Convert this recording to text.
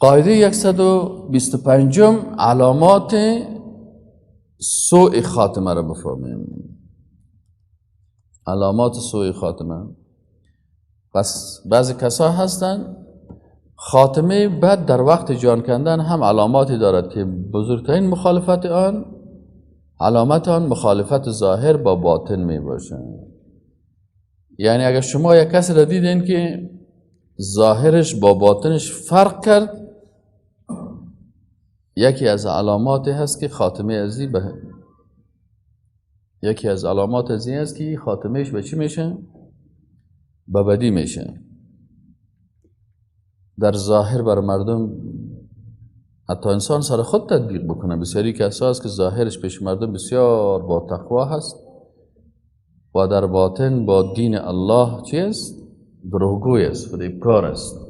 قاعده 125، علامات سوء خاتمه را بفهمیم. علامات سوء خاتمه. پس بعضی کسا هستند خاتمه بد در وقت جان کندن هم علاماتی دارد که بزرگترین مخالفت آن، علامت آن مخالفت ظاهر با باطن می باشد. یعنی اگر شما یک کسی را دیدین که ظاهرش با باطنش فرق کرد، یکی از علاماتی هست که خاتمه ازی به یکی از علامات ازی است که خاتمهش به چی میشه؟ به بدی میشه. در ظاهر بر مردم، حتی انسان سر خود تطبیق بکنه، بسیاری کسا هست که ظاهرش پیش مردم بسیار با تقوا هست و در باطن با دین الله چی است؟ دروغگوی است، فریبکار است.